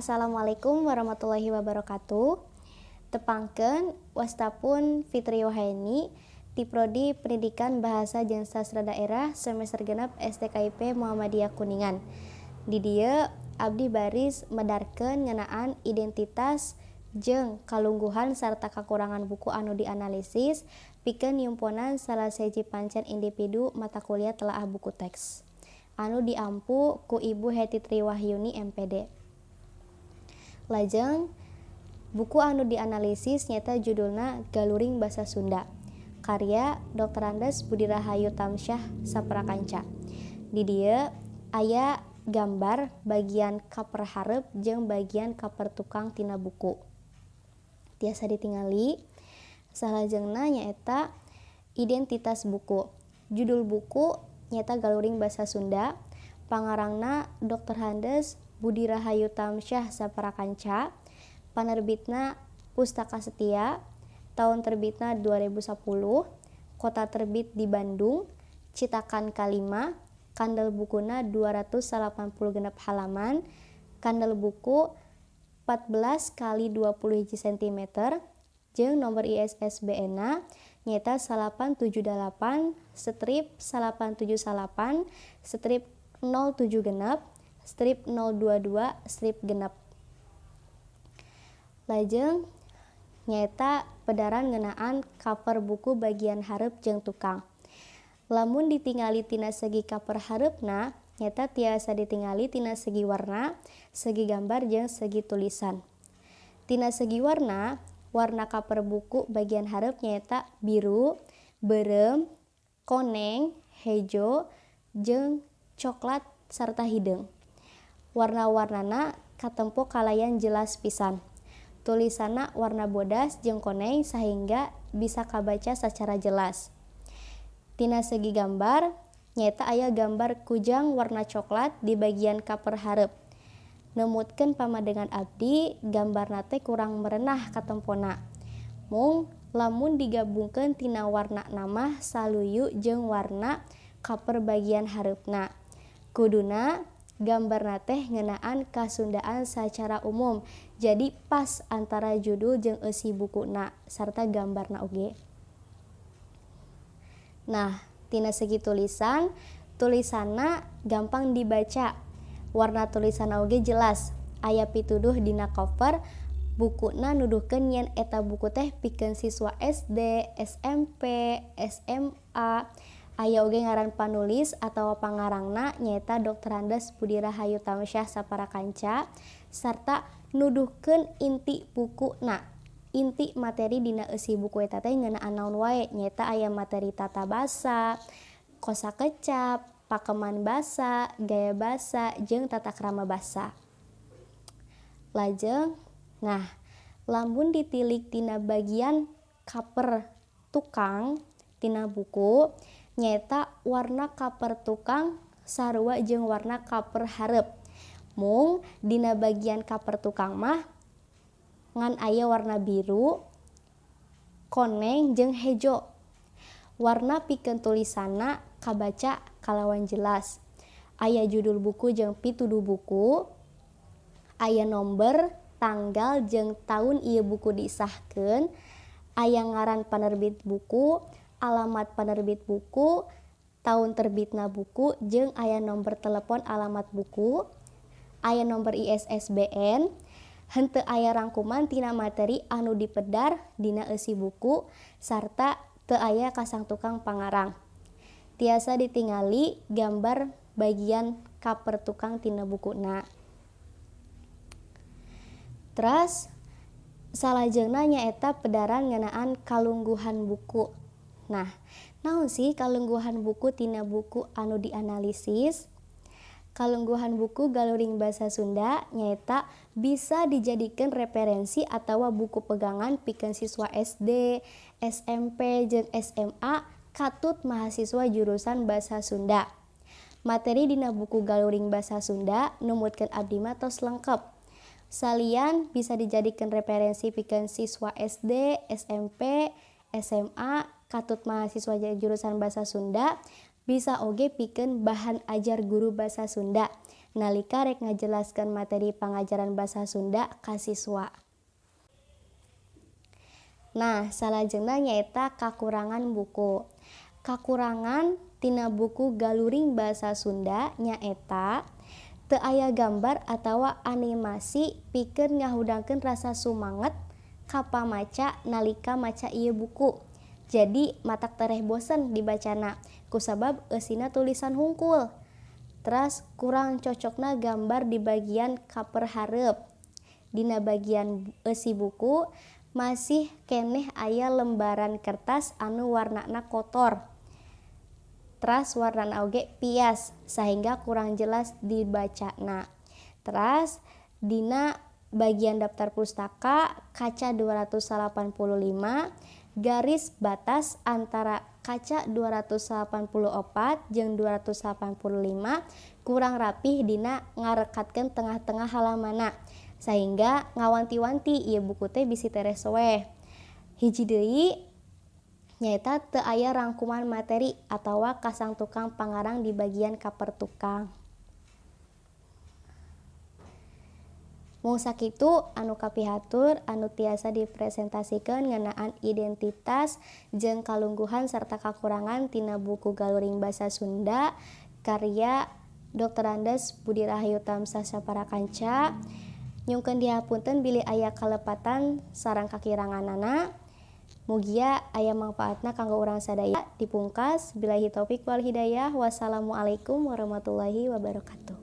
Assalamualaikum warahmatullahi wabarakatuh. Tepangkeun, wasta pun Fitri Wahyani ti Prodi Pendidikan Bahasa jeung Sastra Daerah semester 6 STKIP Muhammadiyah Kuningan. Di dieu abdi baris medarkeun ngeunaan identitas jeung kalungguhan sarta kakurangan buku anu dianalisis pikeun nyumponan salah sahiji pancen individu mata kuliah telaah buku teks anu diampu ku Ibu Heti Triwahyuni, M.Pd. Lajeng, buku anu dianalisis nyaeta judulna Galuring Basa Sunda karya Drs. Budi Rahayu Tamsyah Saprakanca. Di dieu aya gambar bagian cover hareup jeung bagian cover tukang tina buku, tiasa ditingali. Salajengna nyaeta identitas buku. Judul buku nyaeta Galuring Basa Sunda, pangarangna Drs. Budi Rahayu Tamsyah Saprakanca, panerbitna Pustaka Setia, tahun terbitna 2010, kota terbit di Bandung, citakan kalima, kandel bukuna 286 halaman, kandel buku 14 kali 20 cm, jeung nomor ISSBN na nyaeta 878-878-076-022-6. Lajeng nyaeta pedaran ngeunaan cover buku bagian hareup jeung tukang. Lamun ditingali tina segi cover hareupna, nyaeta tiasa ditingali tina segi warna, segi gambar, jeung segi tulisan. Tina segi warna, warna cover buku bagian hareup nyaeta biru, beureum, koneng, hejo, jeung coklat sarta hideung. Warna-warnana katempo kalayan jelas pisan. Tulisanna warna bodas jeung koneng sahingga bisa kabaca sacara jelas. Tina segi gambar, nyaeta aya gambar kujang warna coklat di bagian cover hareup. Numutkeun pamadegan abdi, gambarna teh kurang merenah katempona. Mung lamun digabungkeun tina warnana mah saluyu jeung warna cover bagian hareupna. Kuduna gambarna teh ngeunaan kasundaan sacara umum, jadi pas antara judul jeung eusi bukuna sarta gambarna oge. Nah, tina segi tulisan, tulisanna gampang dibaca. Warna tulisanna oge jelas. Aya pituduh dina cover bukuna nuduhkeun yen eta buku teh pikeun siswa SD, SMP, SMA. Aya oge ngaran panulis atawa pangarangna, nyaeta Drs. Budi Rahayu Tamsyah Saparakanca, sarta nuduhkeun inti bukuna. Inti materi dina eusi buku eta teh ngeunaan naon wae, nyaeta aya materi tata basa, kosa kecap, pakeman basa, gaya basa, jeung tata krama basa. Lajeng, nah, lamun ditilik tina bagian cover tukang tina buku, nyaeta warna cover tukang sarua jeung warna cover hareup. Mung dina bagian cover tukang mah ngan aya warna biru, koneng, jeung hejo. Warna pikeun tulisanna kabaca kalawan jelas. Aya judul buku jeung pituduh buku, aya nomber, tanggal, jeung taun ieu buku disahkeun, aya ngaran panerbit buku, alamat penerbit buku, tahun terbitna buku, jeung aya nomor telepon alamat buku, aya nomor ISSBN, henteu aya rangkuman tina materi anu dipedar dina eusi buku, sarta teu aya kasang tukang pangarang. Tiasa ditingali gambar bagian cover tukang tina bukuna. Teras salajengna nyaeta pedaran ngeunaan kalungguhan buku. Nah, naon sih kalungguhan buku tina buku anu dianalisis? Kalungguhan buku Galuring Basa Sunda nyaeta bisa dijadikeun referensi atawa buku pegangan pikeun siswa SD, SMP, jeung SMA katut mahasiswa jurusan Basa Sunda. Materi dina buku Galuring Basa Sunda numutkeun abdi mah tos lengkep. Salian bisa dijadikeun referensi pikeun siswa SD, SMP, SMA katut mahasiswa jurusan Basa Sunda, bisa oge pikeun bahan ajar guru Basa Sunda. nalika rek ngajelaskeun materi pangajaran basa Sunda ka siswa. Nah, salajengna nyaeta kakurangan buku. Kakurangan tina buku Galuring Basa Sunda nyaeta teu aya gambar atawa animasi pikeun ngahudangkeun rasa sumanget ka pamaca nalika maca ieu buku. Jadi matak tereh bosen dibacana kusabab eusina tulisan hungkul. Teras kurang cocokna gambar di bagian cover hareup. Dina bagian eusi buku masih keneh aya lembaran kertas anu warnana kotor. Teras warnana oge pias sehingga kurang jelas dibacana. Teras dina bagian daftar pustaka kaca 285 garis batas antara kaca 284 jeung 285 kurang rapih dina ngarekatkeun tengah-tengah halamanna sehingga ngawanti-wanti ieu buku teh bisi tereh soeh. Hiji deui nyaeta teu aya rangkuman materi atawa kasang tukang pangarang di bagian cover tukang. Mung sakitu anu kapihatur anu tiasa dipresentasikeun ngeunaan identitas jeung kalungguhan serta kakurangan tina buku Galuring Basa Sunda karya Dr. Andes Budi Rahayu Tamsah Saparakanca. Nyungkeun dihapunten bilih aya kalepatan sareng kakiranganana. Mugia aya mangfaatna kanggo urang sadaya. Dipungkas billahi taufik wal hidayah. Wassalamualaikum warahmatullahi wabarakatuh.